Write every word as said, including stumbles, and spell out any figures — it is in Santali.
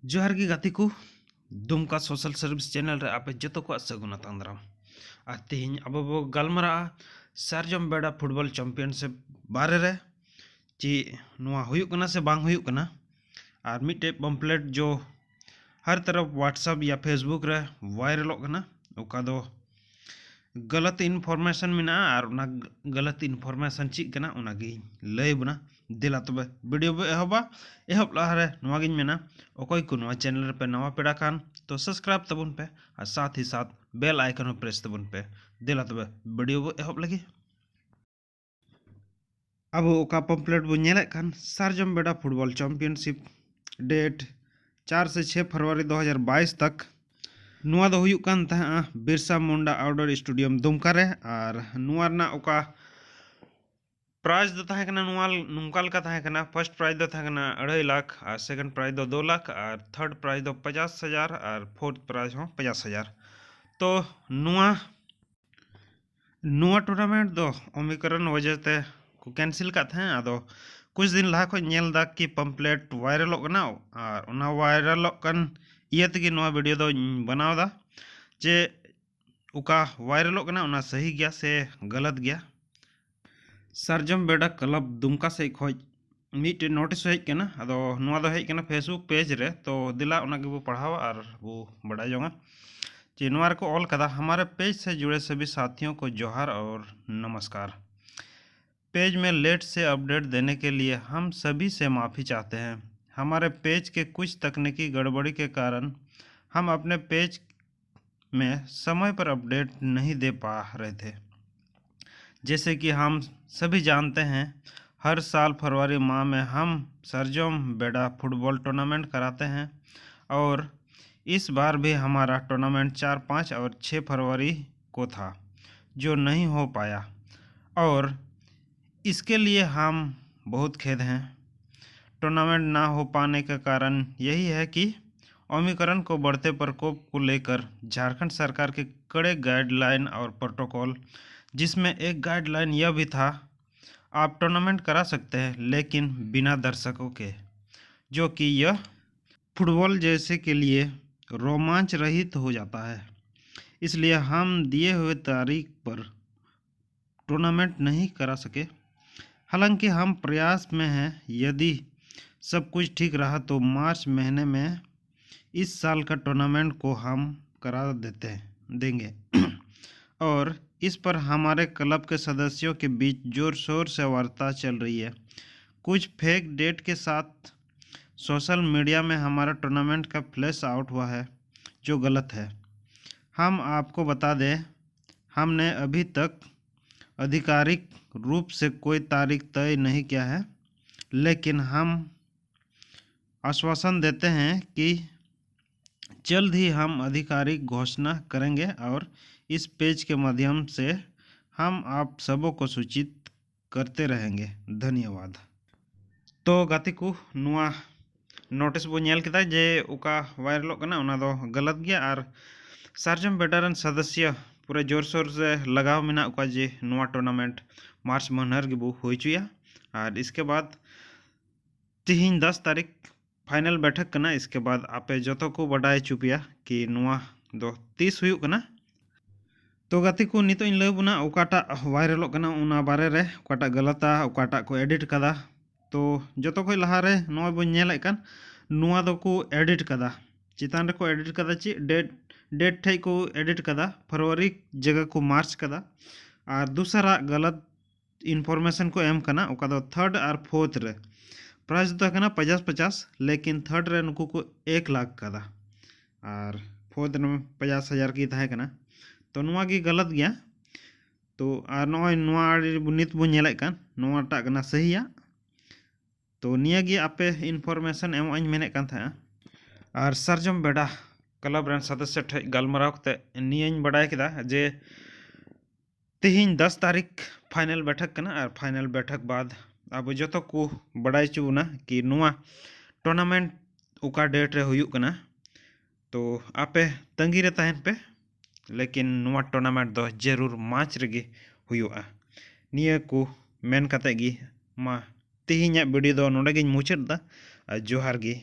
ᱡᱚᱦᱟᱨ ᱜᱮ ᱜᱟᱛᱮ ᱠᱚ, ᱫᱩᱢᱠᱟ ᱥᱳᱥᱟᱞ ᱥᱟᱨᱵᱷᱤᱥ ᱪᱮᱱᱮᱞ ᱨᱮ ᱟᱯᱮ ᱡᱚᱛᱚ ᱠᱚᱣᱟᱜ ᱥᱟᱹᱜᱩᱱ ᱟᱛᱟᱝ ᱫᱟᱨᱟᱢ᱾ ᱟᱨ ᱛᱮᱦᱮᱧ ᱟᱵᱚ ᱵᱚ ᱜᱟᱞᱢᱟᱨᱟᱜᱼᱟ ᱥᱟᱨᱡᱚᱢ ᱵᱮᱰᱟ ᱯᱷᱩᱴᱵᱚᱞ ᱪᱟᱢᱯᱤᱭᱟᱱᱥᱤᱯ ᱵᱟᱨᱮ ᱨᱮ, ᱪᱮ ᱱᱚᱣᱟ ᱦᱩᱭᱩᱜ ᱠᱟᱱᱟ ᱥᱮ ᱵᱟᱝ ᱦᱩᱭᱩᱜ ᱠᱟᱱᱟ᱾ ᱟᱨ ᱢᱤᱫᱴᱮᱡ ᱯᱟᱢᱯᱞᱮᱴ ᱡᱚ ᱦᱟᱨ ᱛᱚᱨᱚᱯ WhatsApp ᱭᱟ Facebook ᱨᱮ ᱵᱷᱟᱭᱨᱟᱞᱚᱜ ᱠᱟᱱᱟ, ᱚᱠᱟ ᱫᱚ ᱜᱟᱞᱟᱛ ᱤᱱᱯᱷᱚᱨᱢᱮᱥᱚᱱ ᱢᱮᱱᱟᱜᱼᱟ᱾ ᱟᱨ ᱚᱱᱟ ᱜᱟᱞᱟᱛ ᱤᱱᱯᱷᱚᱨᱢᱮᱥᱚᱱ ᱪᱮᱫ ᱠᱟᱱᱟ, ᱚᱱᱟᱜᱤᱧ ᱞᱟᱹᱭ ᱟᱵᱚᱱᱟ᱾ ᱫᱮᱞᱟ ᱛᱚᱵᱮ ᱵᱷᱤᱰᱤᱭᱳ ᱵᱚ ᱮᱦᱚᱵᱟ᱾ ᱮᱦᱚᱵ ᱞᱟᱦᱟᱨᱮ ᱱᱚᱣᱟᱜᱤᱧ ᱢᱮᱱᱟ, ᱚᱠᱚᱭ ᱠᱚ ᱱᱚᱣᱟ ᱪᱮᱱᱮᱞ ᱨᱮᱯᱮ ᱱᱟᱣᱟ ᱯᱮᱲᱟ ᱠᱷᱟᱱ ᱛᱚ ᱥᱟᱵᱥᱠᱨᱟᱭᱤᱵ ᱛᱟᱵᱚᱱ ᱯᱮ, ᱟᱨ ᱥᱟᱛᱷ ᱦᱤ ᱥᱟᱛᱷ ᱵᱮᱞ ᱟᱭᱠᱚᱱ ᱦᱚᱸ ᱯᱨᱮᱥ ᱛᱟᱵᱚᱱ ᱯᱮ᱾ ᱫᱮᱞᱟ ᱛᱚᱵᱮ ᱵᱷᱤᱰᱤᱭᱳ ᱵᱚ ᱮᱦᱚᱵ ᱞᱟᱹᱜᱤᱫ᱾ ᱟᱵᱚ ᱚᱠᱟ ᱯᱟᱢᱯᱞᱮᱴ ᱵᱚ ᱧᱮᱞᱮᱫ ᱠᱟᱱ, ᱥᱟᱨᱡᱚᱢ ᱵᱮᱰᱟ ᱯᱷᱩᱴᱵᱚᱞ ᱪᱟᱢᱯᱤᱭᱟᱱᱥᱤᱯ, ᱰᱮᱴ ᱪᱟᱨ ᱥᱮ ᱪᱷᱮᱭ ᱯᱷᱮᱵᱽᱨᱩᱣᱟᱨᱤ ᱫᱩ ᱦᱟᱡᱟᱨ ᱵᱟᱭᱤᱥ ᱛᱟᱠ, ᱱᱚᱣᱟ ᱫᱚ ᱦᱩᱭᱩᱜ ᱠᱟᱱ ᱛᱟᱦᱮᱸᱜᱼᱟ ᱵᱤᱨᱥᱟ ᱢᱩᱱᱰᱟ ᱟᱣᱩᱴᱰᱳᱨ ᱥᱴᱮᱰᱤᱭᱟᱢ ᱫᱩᱢᱠᱟ ᱨᱮ᱾ ᱟᱨ ᱱᱚᱣᱟ ᱨᱮᱱᱟᱜ ᱚᱠᱟ ᱯᱨᱟᱭᱤᱡᱽ ᱫᱚ ᱛᱟᱦᱮᱸ ᱠᱟᱱᱟ, ᱱᱚᱣᱟ ᱱᱚᱝᱠᱟ ᱞᱮᱠᱟ ᱛᱟᱦᱮᱸ ᱠᱟᱱᱟ, ᱯᱷᱟᱨᱥᱴ ᱯᱨᱟᱭᱤᱡᱽ ᱫᱚ ᱛᱟᱦᱮᱸ ᱠᱟᱱᱟ ᱟᱹᱲᱟᱹᱭ ᱞᱟᱠᱷ, ᱟᱨ ᱥᱮᱠᱮᱱᱰ ᱯᱨᱟᱭᱤᱡᱽ ᱫᱚ ᱫᱩ ᱞᱟᱠᱷ, ᱟᱨ ᱛᱷᱟᱨᱰ ᱯᱨᱟᱭᱤᱡᱽ ᱫᱚ ᱯᱚᱪᱟᱥ ᱦᱟᱡᱟᱨ, ᱟᱨ ᱯᱷᱳᱨᱛᱷ ᱯᱨᱟᱭᱤᱡᱽ ᱦᱚᱸ ᱯᱚᱪᱟᱥ ᱦᱟᱡᱟᱨ᱾ ᱛᱚ ᱱᱚᱣᱟ ᱱᱚᱣᱟ ᱴᱩᱨᱱᱟᱢᱮᱱᱴ ᱫᱚ ᱳᱢᱤᱠᱨᱚᱱ ᱚᱡᱮ ᱛᱮ ᱠᱚ ᱠᱮᱱᱥᱮᱞ ᱠᱟᱫ ᱛᱟᱦᱮᱸᱫ᱾ ᱟᱫᱚ ᱠᱩᱪ ᱫᱤᱱ ᱞᱟᱦᱟ ᱠᱷᱚᱱ ᱧᱮᱞ ᱮᱫᱟ ᱠᱤ ᱯᱟᱢᱯᱞᱮᱴ ᱵᱷᱟᱭᱨᱟᱞᱚᱜ ᱠᱟᱱᱟ, ᱟᱨ ᱚᱱᱟ ᱵᱷᱟᱭᱨᱟᱞᱚᱜ ᱠᱟᱱ ᱤᱭᱟᱹ ᱛᱮᱜᱮ ᱱᱚᱣᱟ ᱵᱷᱤᱰᱤᱭᱳ ᱫᱚᱧ ᱵᱮᱱᱟᱣ ᱮᱫᱟ, ᱡᱮ ᱚᱠᱟ ᱵᱷᱟᱭᱨᱟᱞᱚᱜ ᱠᱟᱱᱟ ᱚᱱᱟ ᱥᱟᱹᱦᱤ ᱜᱮᱭᱟ ᱥᱮ ᱜᱟᱞᱟᱛ ᱜᱮᱭᱟ᱾ ᱥᱟᱨᱡᱚᱢ ᱵᱮᱰᱟ ᱠᱞᱟᱵᱽ ᱫᱩᱢᱠᱟ ᱥᱮᱫ ᱠᱷᱚᱱ ᱢᱤᱫᱴᱮᱱ ᱱᱳᱴᱤᱥ ᱦᱮᱡ ᱠᱟᱱᱟ᱾ ᱟᱫᱚ ᱱᱚᱣᱟ ᱫᱚ ᱦᱮᱡ ᱠᱟᱱᱟ Facebook ᱯᱮᱡᱽ ᱨᱮ᱾ ᱛᱚ ᱫᱮᱞᱟ ᱚᱱᱟ ᱜᱮᱵᱚ ᱯᱟᱲᱦᱟᱣᱟ ᱟᱨ ᱵᱚ ᱵᱟᱰᱟᱭ ᱡᱚᱝᱟ᱾ ᱡᱮ ᱱᱚᱣᱟ ᱨᱮᱠᱚ ᱚᱞ ᱠᱟᱫᱟ, "हमारे पेज से जुड़े सभी साथियों को जोहार और नमस्कार। पेज में लेट से अपडेट देने के लिए हम सभी से माफ़ी चाहते हैं। हमारे पेज के कुछ तकनीकी गड़बड़ी के कारण हम अपने पेज में समय पर अपडेट नहीं दे पा रहे थे। जैसे कि हम सभी जानते हैं, हर साल फरवरी माह में हम सरजोम बेड़ा फुटबॉल टूर्नामेंट कराते हैं और इस बार भी हमारा टूर्नामेंट चार, पाँच और छः फरवरी को था, जो नहीं हो पाया और इसके लिए हम बहुत खेद हैं। टूर्नामेंट ना हो पाने का कारण यही है कि ओमिक्रॉन को बढ़ते प्रकोप को लेकर झारखंड सरकार के कड़े गाइडलाइन और प्रोटोकॉल, जिसमें एक गाइडलाइन यह भी था, आप टूर्नामेंट करा सकते हैं, लेकिन बिना दर्शकों के, जो कि यह फुटबॉल जैसे के लिए रोमांच रहित हो जाता है, इसलिए हम दिए हुए तारीख पर टूर्नामेंट नहीं करा सके। हालांकि हम प्रयास में हैं, यदि सब कुछ ठीक रहा तो मार्च महीने में इस साल का टूर्नामेंट को हम करा देते देंगे। और इस पर हमारे क्लब के सदस्यों के बीच जोर शोर से वार्ता चल रही है। कुछ फेक डेट के साथ सोशल मीडिया में हमारा टूर्नामेंट का फ्लैश आउट हुआ है, जो गलत है। हम आपको बता दें, हमने अभी तक आधिकारिक रूप से कोई तारीख तय नहीं किया है, लेकिन हम आश्वासन देते हैं कि जल्द ही हम आधिकारिक घोषणा करेंगे और इस पेज के माध्यम से हम आप सबों को सूचित करते रहेंगे। धन्यवाद। तो ᱜᱟᱛᱮ ᱠᱚ, ᱱᱚᱣᱟ ᱱᱳᱴᱤᱥ ᱵᱚ ᱧᱮᱞ ᱠᱮᱫᱟ ᱡᱮ ᱚᱠᱟ ᱵᱷᱟᱭᱨᱟᱞᱚᱜ ᱠᱟᱱᱟ, ᱚᱱᱟ ᱫᱚ ᱜᱟᱞᱟᱛ ᱜᱮᱭᱟ᱾ ᱟᱨ ᱥᱟᱨᱡᱚᱢ ᱵᱮᱰᱟ ᱨᱮᱱ ᱥᱚᱫᱚᱥᱥᱚ ᱯᱩᱨᱟᱹ ᱡᱳᱨᱥᱳᱨ ᱨᱮ ᱞᱟᱜᱟᱣ ᱢᱮᱱᱟᱜ ᱠᱚᱣᱟ ᱡᱮ ᱱᱚᱣᱟ ᱴᱩᱨᱱᱟᱢᱮᱱᱴ ᱢᱟᱨᱪ ᱢᱟᱹᱦᱱᱟᱹ ᱨᱮᱜᱮ ᱵᱚ ᱦᱩᱭ ᱦᱚᱪᱚᱭᱟ᱾ ᱟᱨ ᱤᱥᱠᱮ ᱵᱟᱫ ᱛᱤᱦᱤᱧ ᱫᱟᱥ ᱛᱟᱹᱨᱤᱠᱷ ᱯᱷᱟᱭᱱᱟᱞ ᱵᱮᱴᱷᱟᱠ ᱠᱟᱱᱟ᱾ ᱤᱥᱠᱮ ᱵᱟᱫ ᱟᱯᱮ ᱡᱚᱛᱚ ᱠᱚ ᱵᱟᱰᱟᱭ ᱦᱚᱪᱚ ᱯᱮᱭᱟ ᱠᱤ ᱱᱚᱣᱟ ᱫᱚ ᱛᱤᱥ ᱦᱩᱭᱩᱜ ᱠᱟᱱᱟ᱾ ᱛᱚ ᱜᱟᱛᱮ ᱠᱚ, ᱱᱤᱛᱚᱜ ᱤᱧ ᱞᱟᱹᱭ ᱟᱵᱚᱱᱟ ᱚᱠᱟᱴᱟᱜ ᱵᱷᱟᱭᱨᱟᱞᱚᱜ ᱠᱟᱱᱟ ᱚᱱᱟ ᱵᱟᱨᱮ ᱨᱮ, ᱚᱠᱟᱴᱟᱜ ᱜᱟᱞᱟᱛᱟ, ᱚᱠᱟᱴᱟᱜ ᱠᱚ ᱮᱰᱤᱴ ᱠᱟᱫᱟ᱾ ᱛᱚ ᱡᱚᱛᱚ ᱠᱷᱚᱱ ᱞᱟᱦᱟ ᱨᱮ ᱱᱚᱜᱼᱚᱭ ᱵᱚᱱ ᱧᱮᱞᱮᱫ ᱠᱟᱱ, ᱱᱚᱣᱟ ᱫᱚᱠᱚ ᱮᱰᱤᱴ ᱠᱟᱫᱟ᱾ ᱪᱮᱛᱟᱱ ᱨᱮᱠᱚ ᱮᱰᱤᱴ ᱠᱟᱫᱟ ᱪᱮᱫ, ᱰᱮᱴ, ᱰᱮᱴ ᱴᱷᱮᱡ ᱠᱚ ᱮᱰᱤᱴ ᱠᱟᱫᱟ, ᱯᱷᱮᱵᱽᱨᱩᱣᱟᱨᱤ ᱡᱟᱭᱜᱟ ᱠᱚ ᱢᱟᱨᱪ ᱠᱟᱫᱟ᱾ ᱟᱨ ᱫᱚᱥᱟᱨᱟᱜ ᱜᱟᱞᱟᱛ ᱤᱱᱯᱷᱚᱨᱢᱮᱥᱚᱱ ᱠᱚ ᱮᱢ ᱠᱟᱱᱟ, ᱚᱠᱟ ᱫᱚ ᱛᱷᱟᱨᱰ ᱟᱨ ᱯᱷᱳᱨᱛᱷ ᱨᱮ ᱯᱨᱟᱭᱤᱡᱽ ᱫᱚ ᱛᱟᱦᱮᱸ ᱠᱟᱱᱟ ᱯᱚᱧᱪᱟᱥ ᱯᱚᱧᱪᱟᱥ, ᱞᱮᱠᱤᱱ ᱛᱷᱟᱨᱰ ᱨᱮ ᱱᱩᱠᱩ ᱠᱚ ᱮᱠ ᱞᱟᱠᱷ ᱠᱟᱫᱟ ᱟᱨ ᱯᱷᱳᱨᱛᱷ ᱨᱮ ᱯᱚᱧᱪᱟᱥ ᱦᱟᱡᱟᱨ ᱜᱮ ᱛᱟᱦᱮᱸ ᱠᱟᱱᱟ᱾ ᱛᱚ ᱱᱚᱣᱟ ᱜᱮ ᱜᱟᱞᱟᱛ ᱜᱮᱭᱟ᱾ ᱛᱚ ᱟᱨ ᱱᱚᱜᱼᱚᱭ ᱱᱚᱣᱟ ᱟᱹᱰᱤ ᱱᱤᱛ ᱵᱚᱱ ᱧᱮᱞᱮᱫ ᱠᱟᱱ, ᱱᱚᱣᱟᱴᱟᱜ ᱠᱟᱱᱟ ᱥᱟᱹᱦᱤᱭᱟᱜ᱾ ᱛᱚ ᱱᱤᱭᱟᱹ ᱜᱮ ᱟᱯᱮ ᱤᱱᱯᱷᱚᱨᱢᱮᱥᱚᱱ ᱮᱢᱚᱜ ᱤᱧ ᱢᱮᱱᱮᱫ ᱠᱟᱱ ᱛᱟᱦᱮᱸᱜᱼᱟ᱾ ᱟᱨ ᱥᱟᱨᱡᱚᱢ ᱵᱮᱰᱟ ᱠᱞᱟᱵᱽ ᱨᱮᱱ ᱥᱚᱫᱚᱥᱥᱚ ᱴᱷᱮᱡ ᱜᱟᱞᱢᱟᱨᱟᱣ ᱠᱟᱛᱮ ᱱᱤᱭᱟᱹᱧ ᱵᱟᱰᱟᱭ ᱠᱮᱫᱟ ᱡᱮ ᱛᱤᱦᱤᱧ ᱫᱟᱥ ᱛᱟᱹᱨᱤᱠᱷ ᱯᱷᱟᱭᱱᱟᱞ ᱵᱮᱴᱷᱟᱠ ᱠᱟᱱᱟ, ᱟᱨ ᱯᱷᱟᱭᱱᱟᱞ ᱵᱮᱴᱷᱟᱠ ᱵᱟᱫ ᱟᱵᱚ ᱡᱚᱛᱚ ᱠᱚ ᱵᱟᱰᱟᱭ ᱦᱚᱪᱚ ᱵᱚᱱᱟ ᱠᱤ ᱱᱚᱣᱟ ᱴᱩᱨᱱᱟᱢᱮᱱᱴ ᱚᱠᱟ ᱰᱮᱴ ᱨᱮ ᱦᱩᱭᱩᱜ ᱠᱟᱱᱟ᱾ ᱛᱚ ᱟᱯᱮ ᱛᱟᱺᱜᱤ ᱨᱮ ᱛᱟᱦᱮᱱ ᱯᱮ, ᱞᱮᱠᱤᱱ ᱱᱚᱣᱟ ᱴᱩᱨᱱᱟᱢᱮᱱᱴ ᱫᱚ ᱡᱟᱹᱨᱩᱲ ᱢᱟᱨᱪ ᱨᱮᱜᱮ ᱦᱩᱭᱩᱜᱼᱟ᱾ ᱱᱤᱭᱟᱹ ᱠᱚ ᱢᱮᱱ ᱠᱟᱛᱮ ᱜᱮ ᱢᱟ ᱛᱮᱦᱮᱧᱟᱜ ᱵᱷᱤᱰᱤᱭᱳ ᱫᱚ ᱱᱚᱰᱮ ᱜᱤᱧ ᱢᱩᱪᱟᱹᱫ ᱮᱫᱟ᱾ ᱟᱨ ᱡᱚᱦᱟᱨ ᱜᱮ᱾